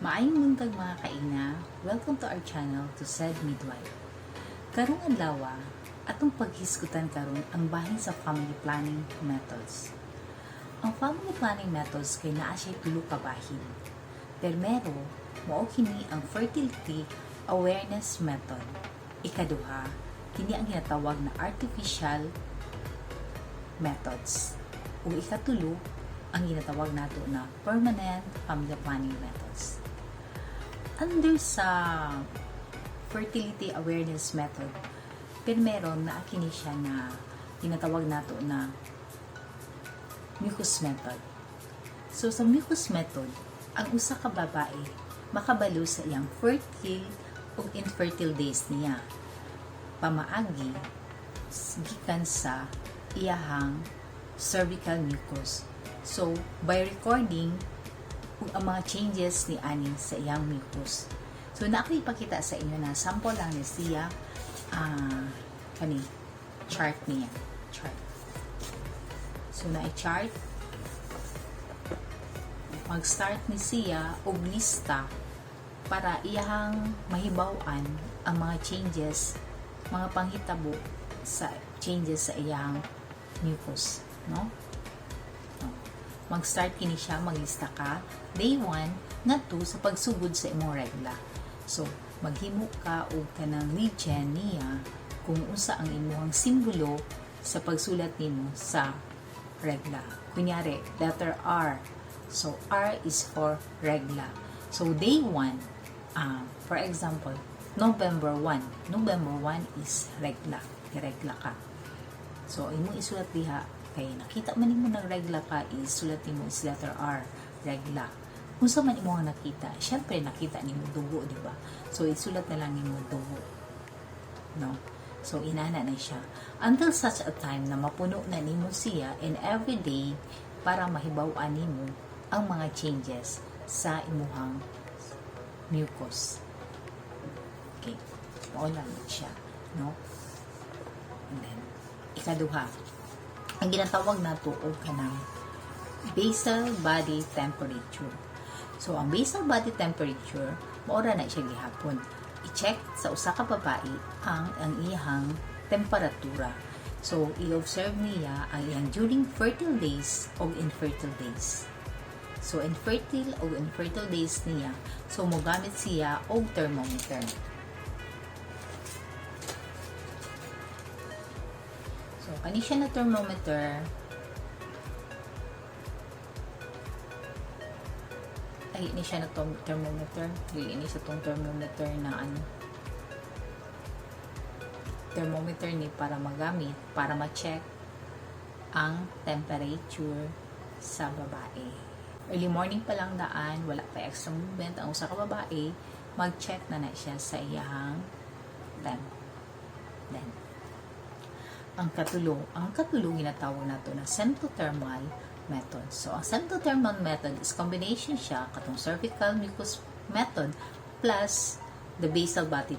Maayong buntag, mga kaina. Welcome to our channel, to Said Midwife. Karong adlaw, atong paghisgutan karon ang bahin sa family planning methods. Ang family planning methods kay naa siya tulo ka bahin. Permero, mao kini ang fertility awareness method. Ikaduha, kini ang ginatawag na artificial methods. Ug ikatulo, ang ginatawag nato na permanent family planning methods. Under sa fertility awareness method, primero na kini siya na ginatawag nato na mucus method. So sa mucus method, ang usa ka babae makabalo sa iyang fertile ug infertile days niya pamaagi gikan sa iyahang cervical mucus. So, by recording ug ang mga changes ni ani sa iyang mucus. So, na ako ipakita sa inyo na sample lang ni siya, kani chart niya. Chart. So, na chart mag-start ni siya og lista para iyahang mahibaw-an ang mga changes, mga panghitabo sa changes sa iyang mucus, no? No. Mag-start kini siya, maglista ka day 1 ngadto sa pagsugod sa imong regla. So, maghimo ka og kanang legend niya kung unsa ang imong simbolo sa pagsulat nimo sa regla. Kunyari, letter R. So, R is for regla. So, day 1, for example, November 1. November 1 is regla. Regla ka. So, imong isulat diha, kay nakita man nimo ng regla ka, isulat nimo is letter R, regla. Unsa man imo ang nakita? Syempre nakita nimo dugo, di ba? So isulat na lang nimo dugo, no? So inana na siya until such a time na mapuno na nimo siya and every day para mahibaw-an nimo ang mga changes sa imuhang mucus. Okay, mao lang siya, no? And then ikaduha, ang ginatawag nato og kanang basal body temperature. So, ang basal body temperature, maura na siya gihapon. I-check sa usa ka babae ang iyang temperatura. So, i-observe niya ang iyang during fertile days o infertile days. So, infertile o infertile days niya, so mogamit siya og thermometer. So, kani siya na thermometer, ay ini siya na thermometer, dili ni sa tong thermometer na ano, thermometer ni para magamit para ma-check ang temperature sa babae. Early morning pa lang daan, wala pa extra movement ang usa ka babae, mag-check na na siya sa iyang temp. Then ang katulo, ginatawag nato na symptothermal method. So, ang symptothermal method is combination siya katong cervical mucus method plus the basal body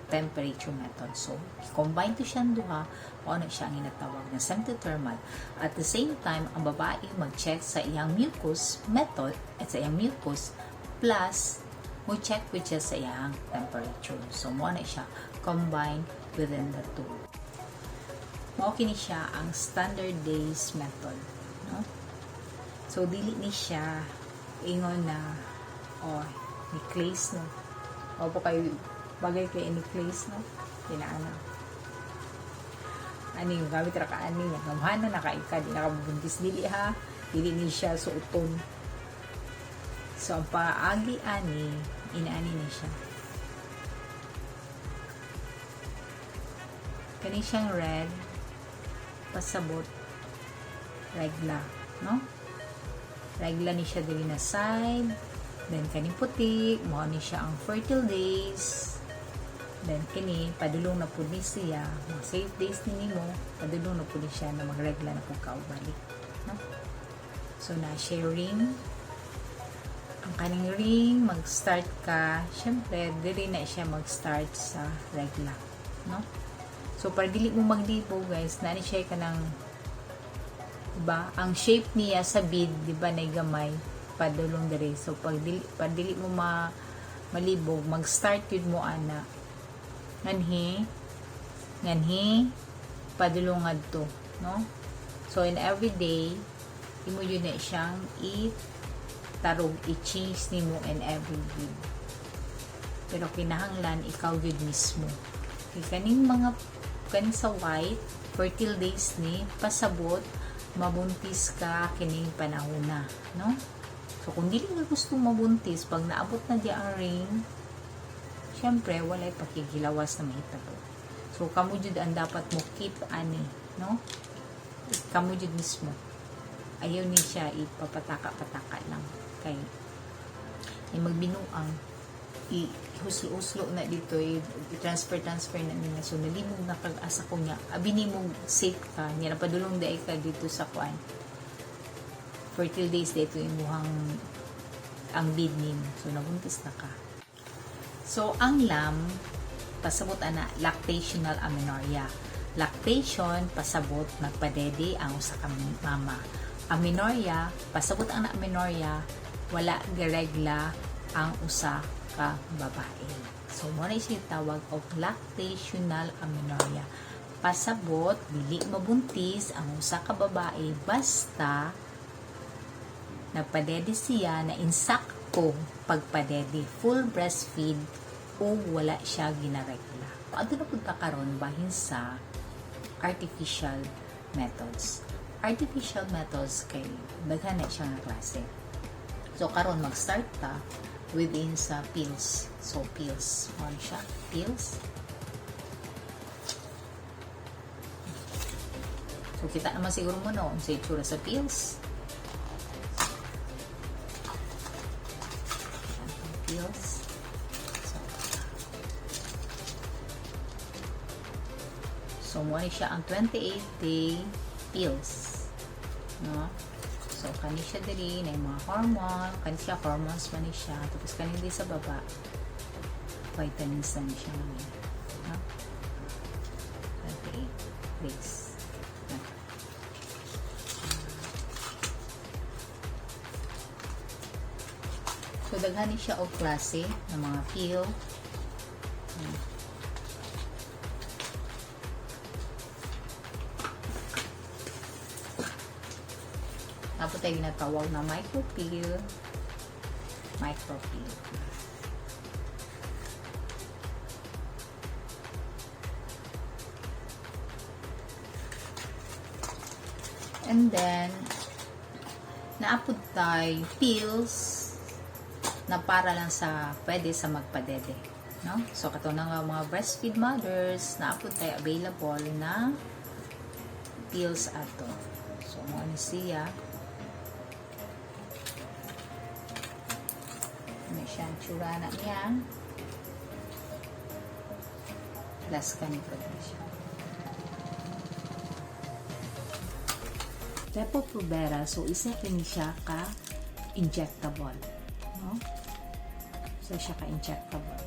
temperature method. So, combine to siyang duha, mao na siya ang ginatawag na symptothermal. At the same time, ang babae mag-check sa iyang mucus method at sa iyang mucus plus mo check with siya sa iyang temperature. So, mao na siya combine within the two. Mao kini siya ang standard days method, no? So dili ni siya ingon na, oh, necklace, no? Opo, kay bagay kay necklace, no? Kinaana. Ani yung gamit ra ka ani niya. Gamhanan na kay ka, di na ka mabuntis, dili ha. Dili ni siya suoton. So ang paagi ani, inaani ni siya. Kani siyang red pasabot regla, no? Regla ni siya diri na side. Then kaning puti, mao ni siya ang fertile days. Then kini padulong na pud ni siya, mga safe days ni nimo, padulong na pud ni siya na magregla na pud ka og balik, no? So na sharing ang kaning ring, mag-start ka, syempre diri na siya mag-start sa regla, no? So para dili mo maglibo, guys, na ni siya kanang, diba? Ang shape niya sa bead, diba, na gamay. Padulong diri. So pag dili mo malibog, mag-start yun mo ana. Nganhi nganhi padulong ngadto, no? So in every day imo yun na siyang i tarog, i-change nimo in every day. Pero kinahanglan ikaw yun mismo. Kay kaning mga kaning sa white, fertile days ni, pasabot mabuntis ka kining panahon na, no? So kung dili ka gusto mabuntis, pag naabot na di ang ring, syempre walay pakigilawas na mahitabo. So kamo jud ang dapat mo keep ani, no? Kamo jud mismo. Ayaw ni siya ipapataka-pataka lang kay ay magbinuang i-huslo-huslo na dito, i-transfer transfer na nila. So nalimog na kag asa ko niya, abi nimo safe ka niya, napadulong diay ka dito sa kuan, fertile days dito imuhang ang bid nimo, so nabuntis na ka. So ang LAM, pasabot ana lactational amenorrhea. Lactation, pasabot nagpadede ang usa ka mama. Amenorrhea, pasabot ang amenorrhea, wala garegla ang usa ka babae. So mo na siya tawag og lactational amenorrhea. Pasabot dili mabuntis ang usa ka babae basta nagpadede siya na insakto pagpadede, full breastfeed, o wala siya ginaregla. Adto na pud ta karon bahin sa artificial methods. Artificial methods kay daghan na siya nga klase. So karon mag-start ta within sa pills. So pills, mo siya, pills. So kita naman siguro mo, no, unsa itsura sa pills. Pills. So mo ni siya ang 28-day pills, no? So kani siya diri na mga hormone, kani siya hormones man ni siya, tapos kani di sa baba vitamins na ni siya ngayon, no? 28 days. No? So daghan ni siya og klase ng mga pill. Tapos tayo ginatawag na micropill. Micropill. And then, naapod tayo pills na para lang sa, pwede sa magpadede. No? So, kato na nga mga breastfeed mothers, naapod tayo available na pills ato. So, mo ni siya. Ano siya, ang tsura na niya. Plus, kanito na siya. Depo-Provera, so isa kini siya ka injectable. No? So, siya ka injectable.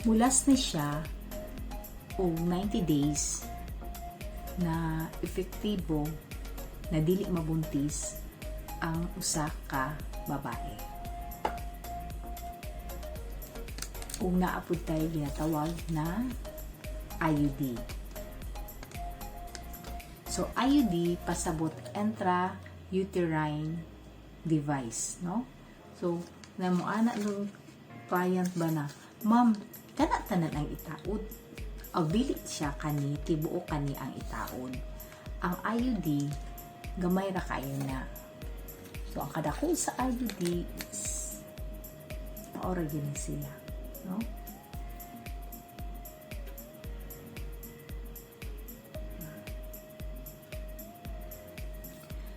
Mulas ni siya og 90 days na epektibo na dili mabuntis ang usa ka babae. Ug naa pud tay ginatawag na IUD. So IUD pasabot intrauterine device, no? So namuana nung client ba na, "Ma'am, kana tanan ang itaod?" O dili siya kani tibuok kani ang itaod. Ang IUD gamay ra kayo na. So ang kadako sa IUD is maora gyud ni siya, no?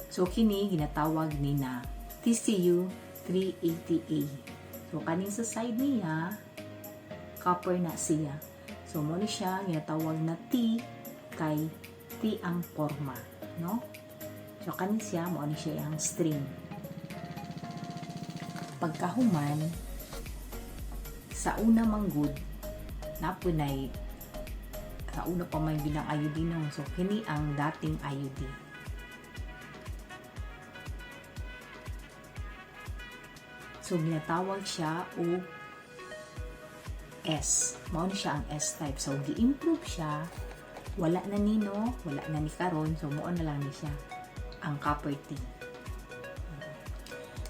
So kini ginatawag ni na TCU 380A. So kaning sa side niya copper na siya. So mo ni siya ginatawag na T kay T ang forma, no? So kani siya mo ni siya ang string. Pagkahuman sa una manggod napunay sa una pa man ginang IUD, no. So kini ang dating IUD. So ginatawag siya og S. Mao ni siya ang S type. So gi-improve siya. Wala na ni, no, wala na ni karon. So mao na lang ni siya ang copper T.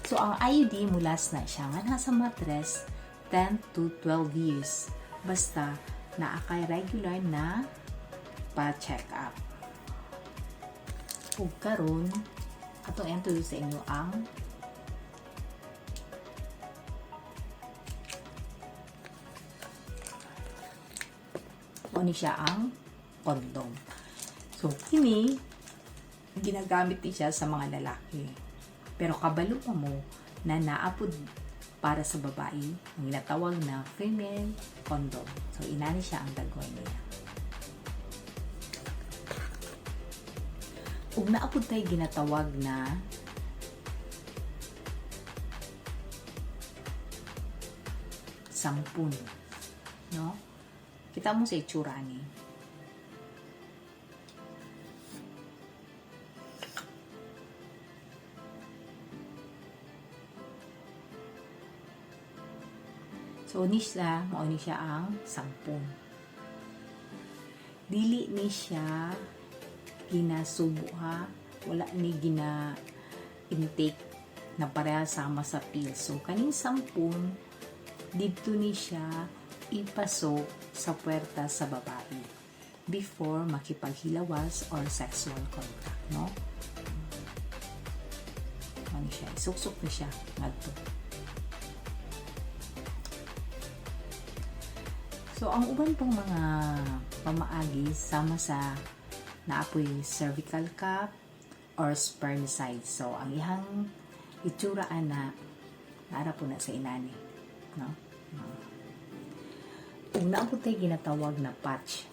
So ang IUD, mulas na siya nga sa matres 10 to 12 years. Basta naa kay regular na pa-check up. Ug karon atong introduce sa inyo ang mao ni siya ang condom. So kini ginagamit ni siya sa mga lalaki. Pero kabalo pa mo na naa pod para sa babae ang ginatawag na female condom. So inani siya ang dagway niya. Ug naa pod tay ginatawag na sampun. No? Kita mo sa itsura ni. So, ni siya, mao ni siya ang sampun. Dili ni siya ginasubo ha. Wala ni gina intake na pareha sama sa pill. So, kaning sampun, didto ni siya ipasok sa puwerta sa babae before makipaghilawas or sexual contact, no? Ano siya? Isuksok ni siya ngadto. So, ang uban pang mga pamaagi sama sa naa poy cervical cap or spermicide. So, ang ihang itsura ana, naara po na sa inani, no? Ug naa po tay ginatawag na patch,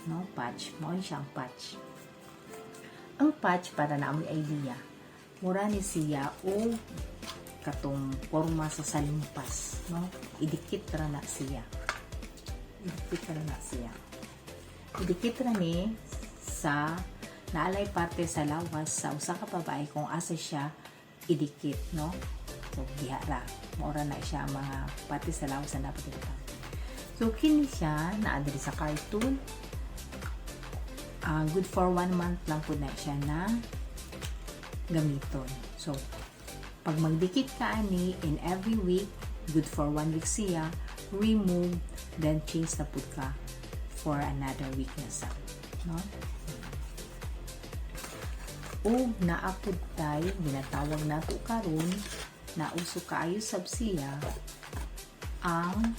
no? Patch, mao ni siya ang patch. Ang patch, para na amoy idea, mura ni siya og katong forma sa salumpas, no? Idikit ra na siya. Idikit ra na siya. Idikit ra ni sa naalay parte sa lawas sa usa ka babae kung asa siya idikit, no? So diha ra, mao ra na siya ang mga parte sa lawas na dapat ibutang. So kini siya naa diri sa cartoon. Good for 1 month lang po na siya na gamiton. So pag magdikit ka ani in every week, good for 1 week siya, remove, then change na pud ka for another week na sa, no? O naa pud tay ginatawag nato karon na uso kaayo sab siya, ang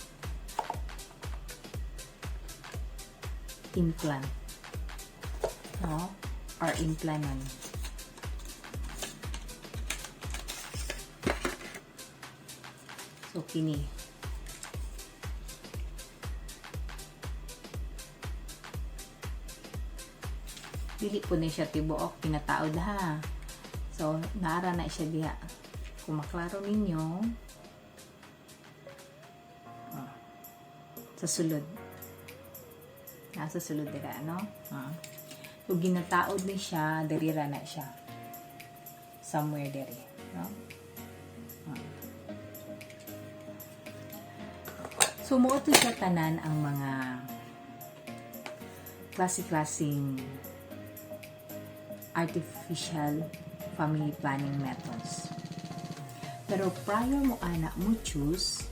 implant, no? Or implanon. So kini, dili po ni siya tibuok kinataod ha. So naara na siya diha. Kung maklaro ninyo, oh, sa sulod. Nasa sulod dira, no? So ginataod ni siya, diri ra na siya. Somewhere diri, no? So mao to siya tanan ang mga klase-klaseng artificial family planning methods. Pero prior mo ana mo choose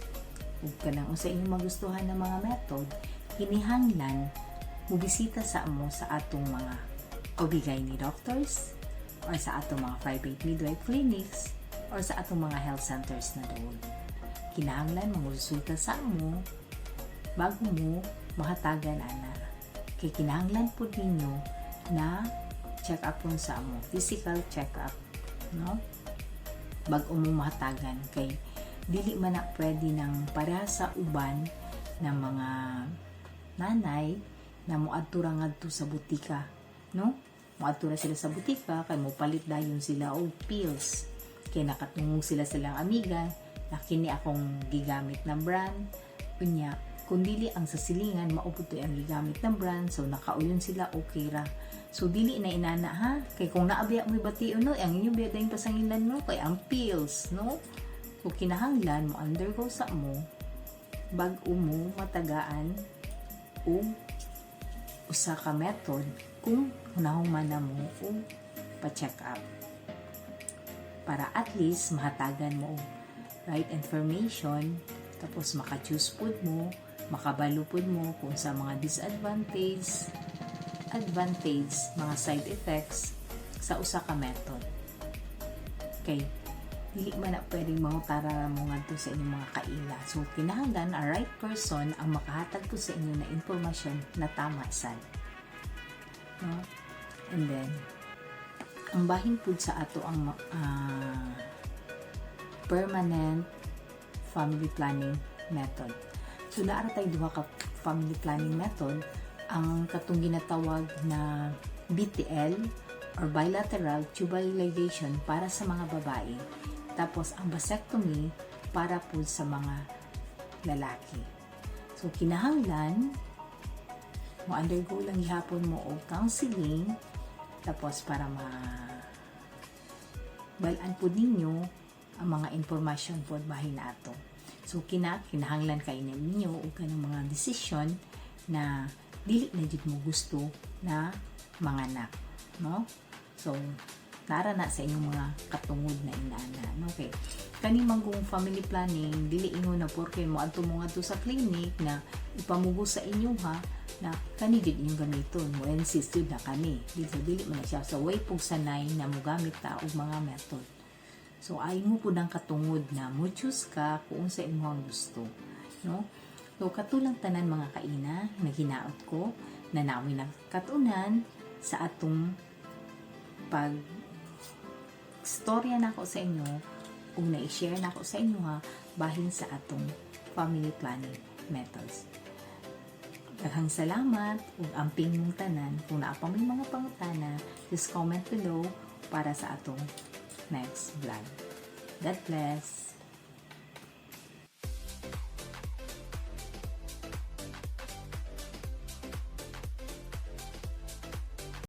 ug kanang unsa inyong magustuhan ng mga method, kinahanglan mobisita sa amo sa atong mga OB-GYN doctors or sa atong mga private midwife clinics or sa atong mga health centers na doon. Kinahanglan mangonsulta sa amo bago mo mahatagan ana. Kay kinahanglan pud ninyo na check up sa amo, physical check up, no? Bago mo mahatagan, kay dili man na pwede nang para sa uban ng mga nanay na moadto ra ngadto sa butika, no? Moadto ra sila sa butika kay mopalit dayon sila og pills. Kay nakatungog sila silang amiga na kini akong gigamit na brand. Unya, kung dili ang sa silingan, mao pud ang gigamit na brand, so nakauyon sila, okay ra. So dili na inana ha, kay kung naa biya mo'y bation, no, ang inyo biya dayong pasangilan, no, kay ang pills, no? So kinahanglan mo undergo sa mo bag-o mo matagaan og usa ka method kung nahuman na mo og pa-check up para at least mahatagan mo og right information, tapos maka-choose pud mo, makabalo pud mo kung sa mga disadvantage, advantage, mga side effects sa usa ka method. Kay dili man na pwedeng mangutara mo ngadto sa inyong mga kaila. So kinahanglan a right person ang makahatag po sa inyo na impormasyon na tama sad, no? And then ang bahin pud sa ato ang permanent family planning method. So naa ra tay duha ka family planning method, ang katong ginatawag na BTL or bilateral tubal ligation para sa mga babae. Tapos ang vasectomy para po sa mga lalaki. So kinahanglan mo undergo lang gihapon mo og counseling, tapos para ma balaan po ninyo ang mga impormasyon po bahin nato. So kinahanglan kay ninyo og kanang mga desisyon na dili na jud mo gusto na manganak, no? So nara na sa inyong mga katungod na inana, no? Okay. Kani manggong family planning, dili ingon na porke mo adto mo ngadto sa clinic na ipamugo sa inyo ha na kani jud inyong gamiton, mo insist jud na kani. Dili, dili man na siya. So way pug sanay na mogamit ta og mga method. So ay mo pud ang katungod na mo choose ka kung sa imong gusto, no? So katulang tanan, mga kaina, naghinaot ko na namin nakatunan sa atong pag storya nako sa inyo ug na-share nako sa inyo ha bahin sa atong family planning methods. Daghang salamat ug amping mong tanan. Kung naa pa may mga pangutana, just comment below para sa atong next vlog. God bless!